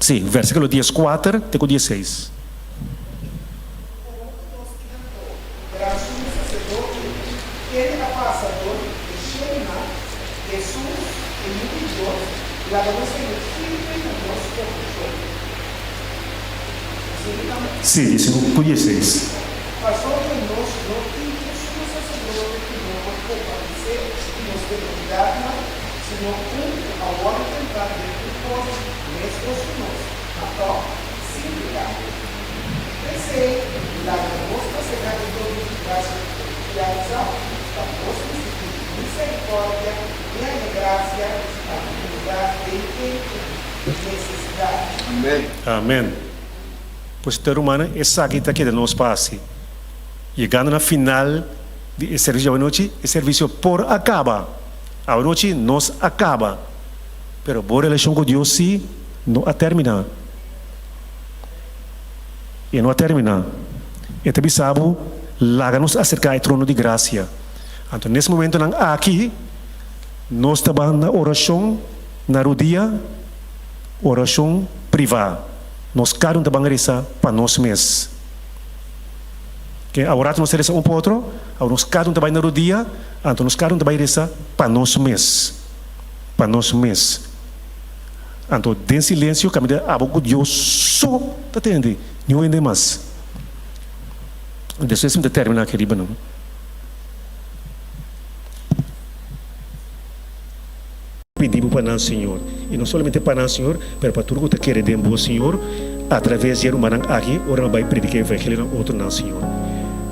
Sí, vèrsikulo dieskuater te ku diesseis. Komo ku nos tin anto gran sumo saserdote, kende a pasa dor di e shelunan, Hesus, e Yu di Dios, laga nos tene firme na nos konfeshon. Sigui tambe? Sí, diesinku ku dieseis. Pasobra nos no tin un sumo saserdote ku no por kompadesé ku nos debilidatnan, sino un ku a wòrdu tentá den tur kos meskos ku nos, ma tòg sin pekado. P'esei, laga nos aserká e trono di grasia ku konfiansa, pa nos risibí miserikòrdia i haña grasia pa yuda den tempu di nesesidat. Amen. Amen. Pues ta rumannan, esaki ta keda nos pa hasi. Yegando na final di e servisio djawe nochi, e servisio por a kaba. Awe nochi nos a kaba, pero bo relashon ku Dios si no a terminá. E no a terminá. E ta bisa bo, Laga nos aserká e trono di grasia. Anto nes momentonan aki, nos ta ban na orashon na rudia, orashon privá. Nos kada un ta ban resa pa nos mes. Ke aworato nos ta resa un pa otro, awor nos kada un ta bai na rudia, anto nos kada un ta bai resa pa nos mes. Pa nos mes. Anto den silensio kaminda abo ku Dios so ta tende, niun hende mas. Despues mi ta terminá aki riba nan. Pidi bo pa nan, Señor, i no solamente pa nan, Señor, pero pa tur ku ta kere den bo, Señor, atraves di e rumannan aki, ora nan bai prediká e evangelio na otronan, Señor.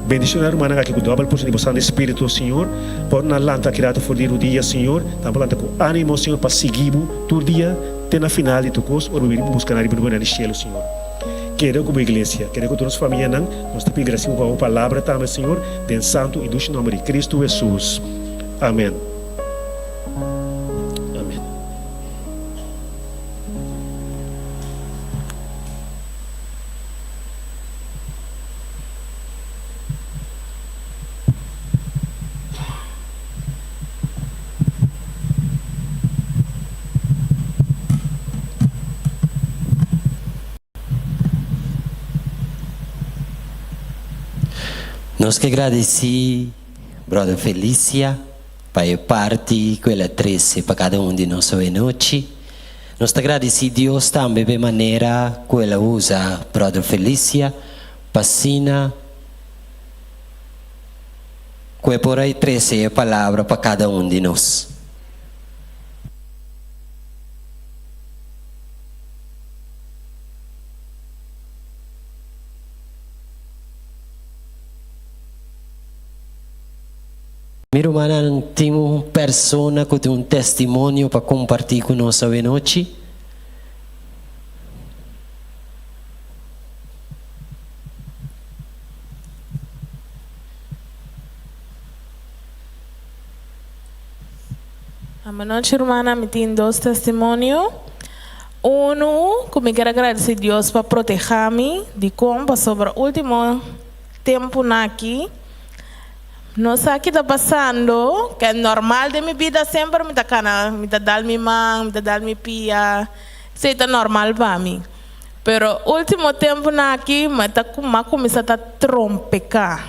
Bendishoná e rumannan aki ku dòbel porshon di bo Santu Spiritu, Señor, pa ora nan lanta aki ratu for di rudia, Señor, nan por lanta ku ánimo, Señor, pa sigui bo tur dia te na final di tur kos, ora bo bini buska nan riba nubia nan di shelu, Señor. Keda ku bo iglesia, keda ku tur nos famianan. Nos ta pidi grasiu pa bo palabra tambe, Señor, den santu i dushi nòmber di Kristu Hesus. Amen. Amen. Nos ke gradisí Brother Felicia pa e parti ku el a trese pa kada un di nos awe nochi. Nos ta gradisí Dios tambe pa e manera ku el a usa Brother Felicia pa asina ku e por a trese e palabra pa kada un di nos. Mi rumannan, tin un persona ku tin un testimonio pa kompartí ku nos awenochi? Amanochi rumannan, mi tin dos testimonio. Unu, ku mi kier a gradisí Dios pa protehá mi. Dikon? Pasobra último tempunan aki No sa ki ta pasando, ke normal den mi bida semper mi ta kana, mi ta dal mi man, mi ta dal mi pia, esei ta normal pa mi. Pero ultimo tempunan aki mi ta mi a kuminsá ta trompeká.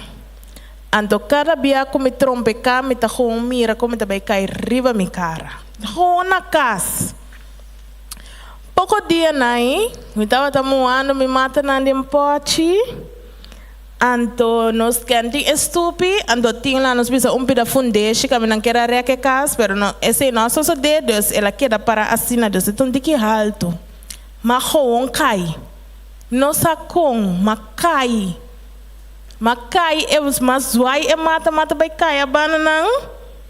Anto kada bia ku mi trompeká mi ta gewoon mira ku mi ta bai kai riba mi kara. Gewoon na kas. Poko dianan ei mi tabata muhando mi matanan den pòchi. Anto nos ken tin e stupi, anto tin la nos bisa un pida fundeshi kami nan kier a rek e kas, pero no esei no a sosode, dus el a keda para asina, dus e ta un tiki haltu. Ma gowon kai. No sa kon, ma kai. Ma kai e ma zwai e mata mata bai kai a banda nan,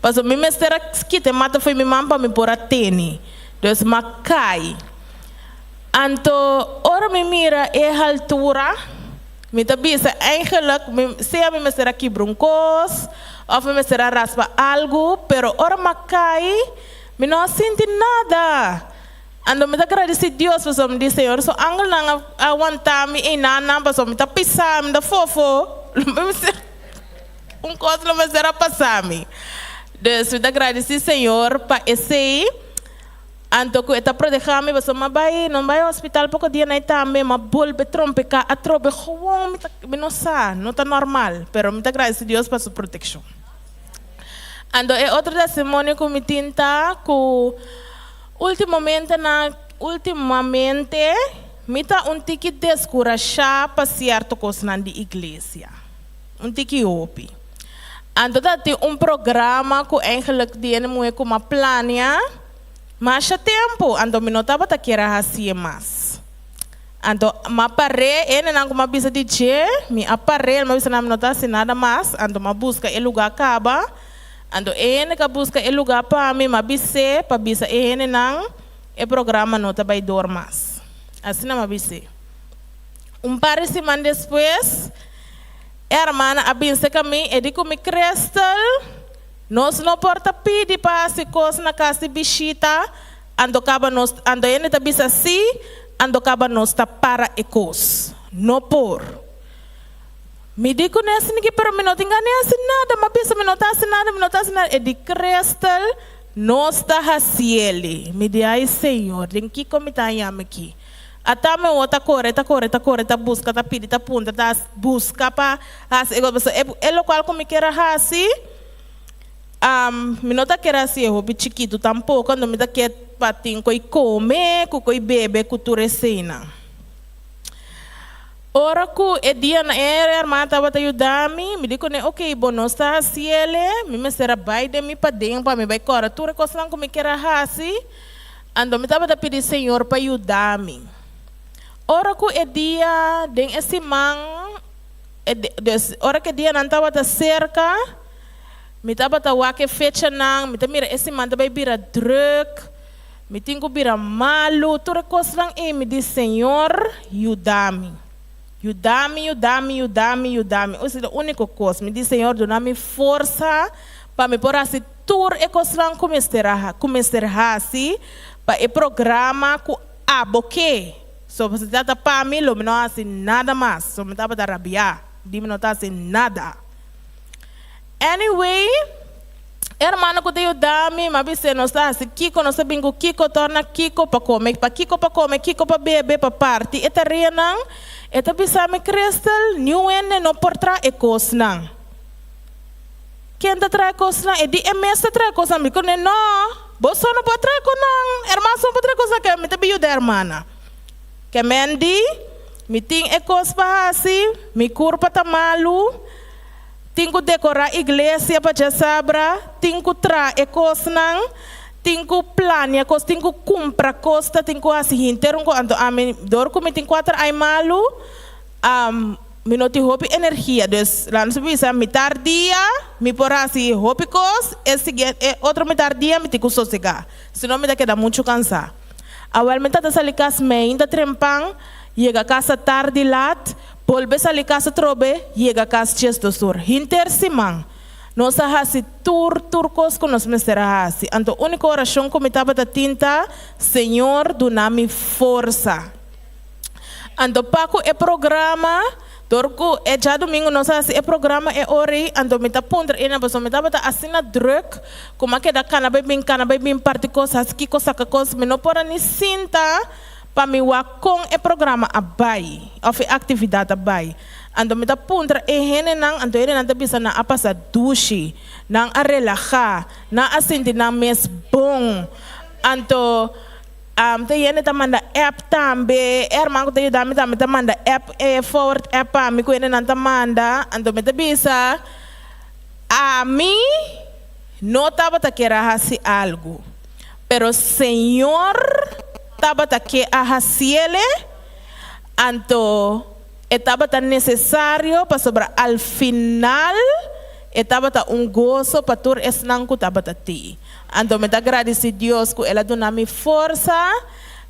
pasobra mi mester a kita e mata fo'i mi man pa mi por a tene. Dus ma kai. Anto ora mi mira e haltura, mi ta bisa eigenlijk mi sea mi mester a kibra un kos of mi mester a raspa algu, pero ora mi a kai mi no a sinti nada. Anto mi ta gradisi Dios pasobra mi di Señor su angelnan a wanta mi einanan pasobra mi ta pisa, mi ta fofo, un kos lo mester a pasa mi. Dus mi ta gradisi Señor pa esei. Anto ku e ta protehá mi pasobra mi a bai, no bai hospital poko dia nai tambe, mi a bolbe trompeká atrobe, gewoon mi ta, mi no sa, no ta normal, pero mi ta gradisi Dios pa su protekshon. Anto e otro testimonio ku mi tin ta ku ultimomente na, ultimamente mi ta un tiki deskurashá pa sierto kosnan di iglesia, un tiki hopi. Anto ta tin un programa ku eigenlijk di hende muhé ku mi a plania masha tempu, anto mi no tabata kier a hasié mas. Anto mi a par'é, e hendenan ku mi a bisa di dje, mi a par'é, mi a bisa nan mi no ta hasi nada mas, anto mi a buska e lugá kaba, anto e hende ku a buska e lugá pa mi, mi a bis'é pa bisa e hendenan e programa no ta bai dor mas. Asina mi a bis'é. Un par di siman despues. E hermana a bin serka mi, e di ku mi, Crystal, nos no por ta pidi pa hasi kos na kas di bishita, anto kaba nos, anto hende ta bisa sí, anto kaba nos ta para e kos. No por. Mi di ku ne asin'aki, pero mi no tin gana di hasi nada. Mi a bisa mi no ta hasi nada, mi no ta hasi nada. E di, Crystal, nos ta hasiel. Mi di, Ai Señor, den kiko mi ta haña mi aki? Ata mi wou ta kore, ta kore, ta kore, ta buska, ta pidi, ta puntra, ta buska pa hasi e kos. Pasobra e e lokual ku mi kier a hasi, mi no ta kier hasi e hopi chikitu tampoko, anto mi ta kier pa tin ku e kome, ku ku e bebe, ku tur eseinan. Ora ku e dianan e hermana tabata yuda mi, mi di kuné, Oke, bo no sta hasiel, mi mester a bai den mi paden pa mi bai kòrda tur e kosnan ku mi kier a hasi. Anto mi tabata pidi Señor pa yuda mi. Ora ku e dia den e siman, e dus ora ku e dianan tabata serka, mi tabata wak e fechanan, mi ta mira e siman ta bai bira drùk, mi tin ku bira malu, tur e kosnan ei, mi di, Señor, yuda mi. Yuda mi, yuda mi, yuda mi, yuda mi. Esei ta e úniko kos. Mi di, Señor, duna mi forsa pa mi por hasi Tur e kosnan ku mester a ku mester hasi pa e programa ku abo ke. So si ta ta pa mi lo mi no hasi nada mas. So mi tabata rabiá di mi no ta hasi nada. Anyway, e hermano ku ta yuda mi, mi a bis'é nos ta hasi kiko, nos ta bin ku kiko, torna kiko pa kome, pa kiko pa kome, kiko pa bebe, pa parti e tareanan. E ta bisa mi, Crystal, niun hende no por traha e kosnan. Ken ta traha kosnan? E di, E mes ta traha kosnan. Mi kuné, No, bo so no por traha konan. Herman so no por traha kosnan. Ke mi ta bin yuda hermana. Ke men di, Mi tin e kos pa hasi, mi kurpa ta malu, tin ku dekorá iglesia pa djasabra, tin ku traha e kosnan, tin ku plania kos, tin ku kumpra kos, ta tin ku hasi henter un kos. Anto ami, dor ku mi tin kuater ai malu, Mi no tin hopi energia, dus laat nos bisa mitar dia mi por hasi hopi kos, e siguiente e otro mitar dia mi tin ku sosegá, sino mi ta keda muchu kansá. Awel mi tata sali kas meinta trempan, yega kas tardi lat, bolbe sali kas atrobe, yega kas diesdosur. Hinter siman nos a hasi tur tur kos ku nos mester a hasi. Anto úniko orashon ku mi tabata tin ta, Señor duna mi forsa. Anto pa ku e programa, dor ku e djadumingu nos a hasi e programa e ora ei, anto mi ta puntra einan pasobra mi tabata asina drùk ku mi a keda kana bai bin, kana bai bin, parti kos, hasi kiko, saka kos, mi no por a ni sinta pa mi wak kon e programa a bai òf e aktividat a bai. Anto mi ta puntra e hendenan, anto e hendenan ta bisa nan a pasa dushi, nan a relahá, nan a sinti nan mes bon. Anto. Ta yende ta manda app tambe, e herman ku ta yuda mi tambe ta manda app, e forward app pa mi ku hendenan ta manda. Anto mi ta bisa, Ami no tabata kier a hasi algu, pero Señor tabata ke a hasiele, anto e tabata nesesario pasobra al final e tabata un goso pa tur esnan ku tabata tei. Anto mi ta gradisí Dios ku el a duna mi forsa.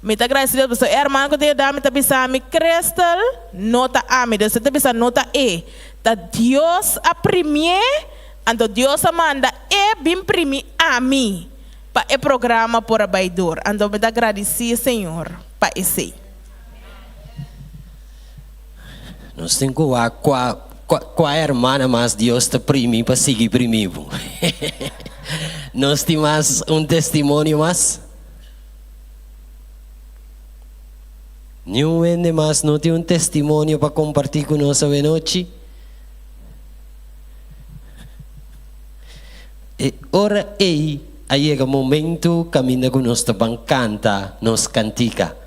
Mi ta gradisí Dios pasobra e hermano ku ta yuda mi ta bisa mi, Crystal, no ta ami. Dios ta bisa no ta e. Ta Dios a primié, anto Dios a manda e bin primi ami pa e programa por a bai dor. Anto mi ta gradisí Señor pa esei. Nos tin ku wak kua kua hermana mas Dios ta primi pa sigui primi bo. Nos tin mas un testimonio mas? Niun hende mas no tin un testimonio pa kompartí ku nos awenochi? E ora ei a yega momento kaminda ku nos ta ban kanta nos kantika.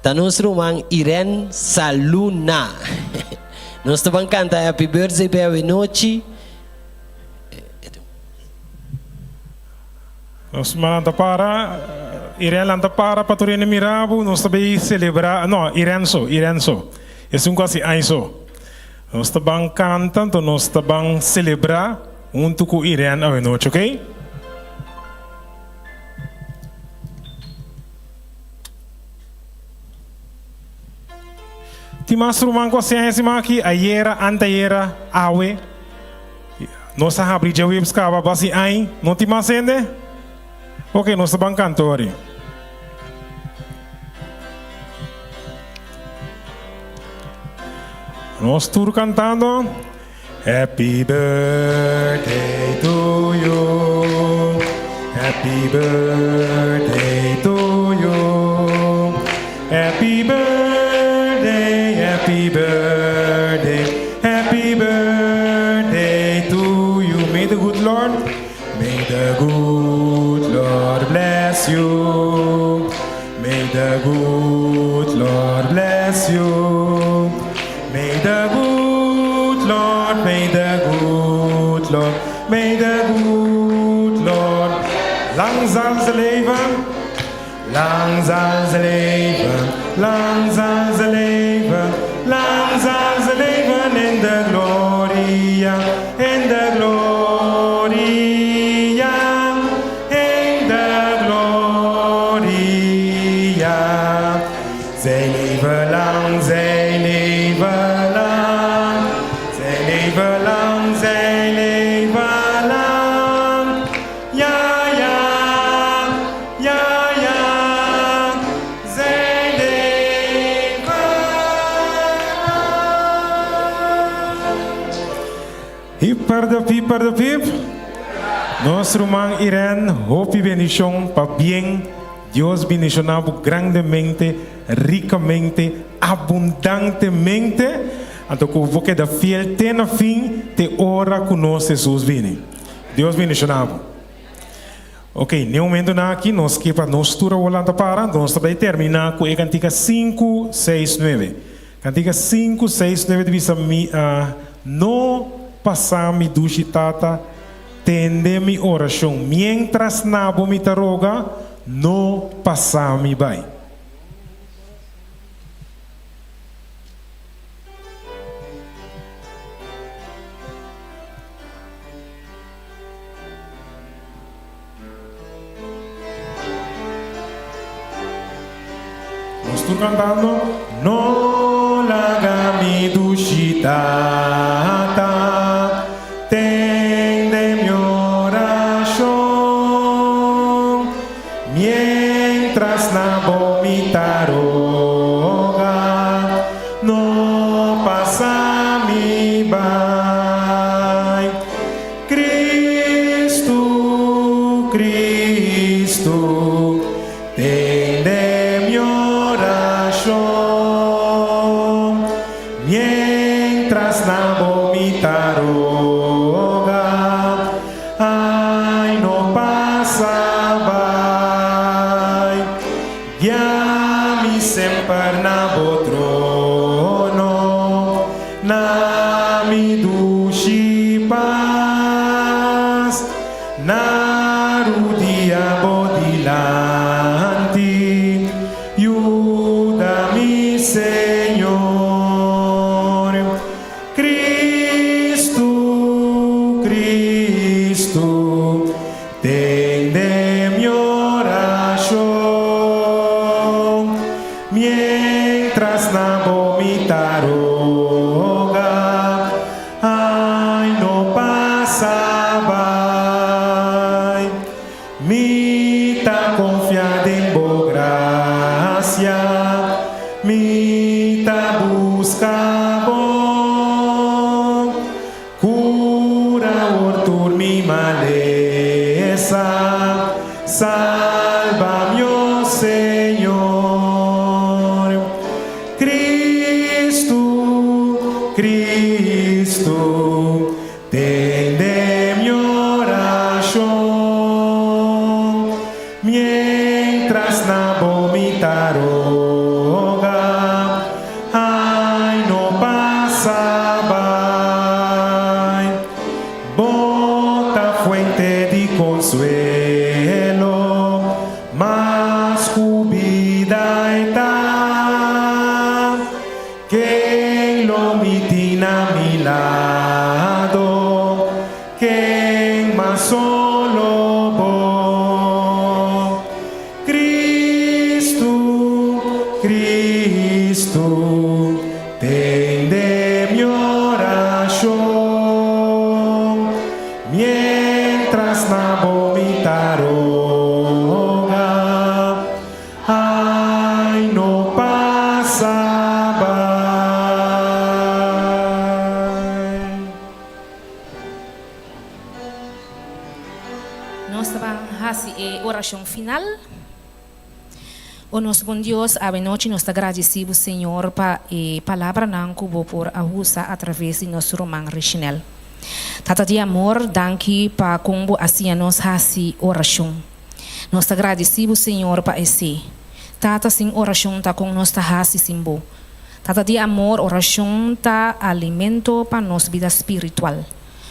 Ta nos ruman Irene Saluna. Nos ta ban canta Happy Birthday pe awenochi. Nos lanta para, Irene lanta para pa tur hende mira bo, nos ta bay celebra, no, Irene so, Irene so, esun cu haci aña so. Nos ta ban canta, anto nos ta ban celebra hunto cu Irene awe nochi, ok? Tin mas ruman cu haci aña e siman aki? Ayera, antayera, awe. Nos a habri djaweps caba basi ain, no tin mas hende? Ok, nos ta ban canta ori. Nos tur cantando. Happy birthday to you. Happy birthday to you. Happy birthday, happy birthday, happy birthday to you. May the good Lord, may the good Lord bless you. May the good Lord bless you. May the good Lord, may the good Lord, may the good Lord. Lang zal ze leven. Lang zal ze leven, lang zal ze leven, lang zal ze leven in de gloria, in de gloria, in de gloria. Zij leven lang, zij leven lang, zij leven lang, zij leven lang. Ja, ja, ja, ja, zij leven lang. Hip de pip de pip. Nos ruman Irene, hopi bendicion pabien. Dios bendiciona bo grandemente, ricamente, abundantemente. Anto cu bo keda fiel te na fin, te ora cu nos Jesus bini. Dios bendiciona bo. Ok, n'e momentonan aki nos ke pa nos tur a wolanta para, nos ta bay termina cu e cantica sinku, seis, nuebe. Kantika sinku, seis, nuebe ta bisa, Mi a no pasa mi dushi Tata, tende mi orashon, miéntras na bo mi ta roga, no pasa mi bai. Nos tur cantando. No laga mi dushi tata tende mi oracion mientras na bo mi ta roga no pasa mi bai. Cristo, Cristo, tende mi oracion, mientras na bo mi ta roga, ay no pasa bai, guia mi semper na bo trono. Na mi dushi pas, na rudia bo dilanti, yuda mi Señor. Cristo, Cristo, tende mi oracion. Mientras na bo mi ta roga, ay no pasa bai. Mi ta confia den bo gracia, mi ta busca bo. Cura awor tur mi malesa, salba mi o Señor. Cristo, Cristo, tende mi oracion, mientras na bo mi ta roga, ay no pasa bai. Bo ta fuente di consuelo, mas cu bida e ta. Ken lo mi tin na mi lado, ken mas solo bo. Cristo, Cristo, tende mi oracion, mientras na bo mi ta roga. Ay no pasa bai. Nos ta ban hasi e orashon final. O nos bon Dios, awe nochi nos ta gradisi bo Señor pa e palabranan ku bo por a usa atraves di nos ruman Richinel. Tata di amor, danki pa kon bo a siña nos hasi orashon. Nos ta gradisi bo Señor pa esei. Tata sin orashon ta kon nos ta hasi sin bo. Tata di amor orashon ta alimento pa nos bida spiritual.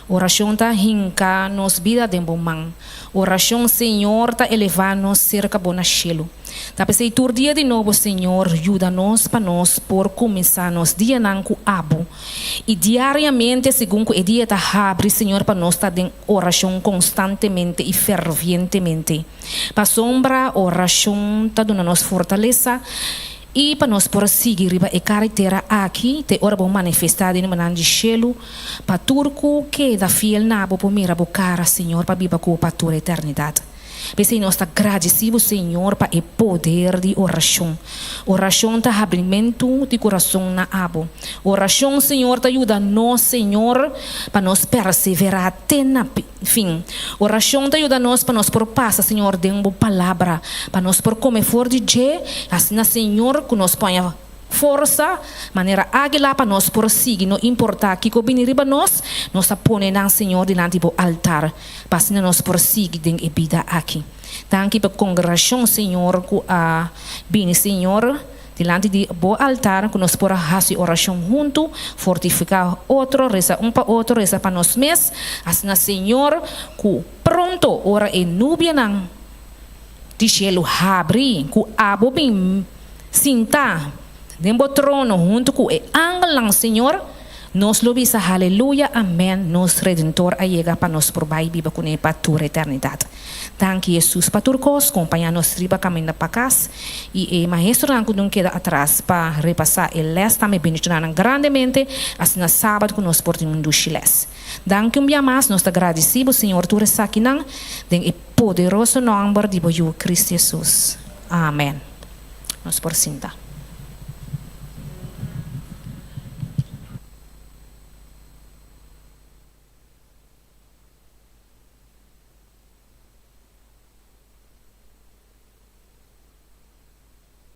Orashon ta hinka nos bida den bo man. Orashon Señor ta eleva nos serka bo na shelu. Ta p'esei tur dia di nobo Señor yuda nos pa nos por kuminsá nos dianan ku abo I diariamente, segun ku e dia ta habri, Señor, pa nos ta den orashon konstantemente i fervientemente. Pasobra orashon ta duna nos fortalesa i pa nos por sigui riba e karetera aki te ora Bo manifestá den numanan di shelu, pa tur ku keda fiel na Bo por mira Bo kara, Señor, pa biba ku Bo pa tur eternidat. P'esei nos ta gradisí bo, Señor, pa e poder di orashon. Orashon ta habrimentu di kurason na abo. Orashon, Señor, ta yuda nos, Señor, pa nos perseverá te na fin. Orashon ta yuda nos pa nos por pasa, Señor, den bo Palabra, pa nos por kome for di dje, asina, Señor, ku nos poña. Forsa, manera águila pa nos por sigui, no importá kiko bini riba nos, nos ta pone nan, Señor, dilanti bo altar, pa asina nos por sigui den e bida aki. Danki pa kongregashon, Señor, ku a bini, Señor. Dilanti di bo altar ku nos por a hasi orashon huntu, fortifiká otro, resa un pa otro, resa pa nos mes, asina Señor ku pronto ora e nubianan di shelu habri ku abo bin sinta den bo trono huntu ku e angelnan Señor, nos lo bisa haleluya amen nos Redentor a yega pa nos por bai biba kuné pa tur eternidat. Danki Jesus pa tur kos, kompañá nos riba kaminda pa kas i e maestronan ku dun keda atras pa repasá e lès tambe bendishoná nan grandemente asina sabat ku nos por tin un dushi lès. Danki un bia mas nos ta gradisí bo Señor tur esakinan den e poderoso nòmber di bo Yu Cristo Jesus. Amen. Nos por sinta.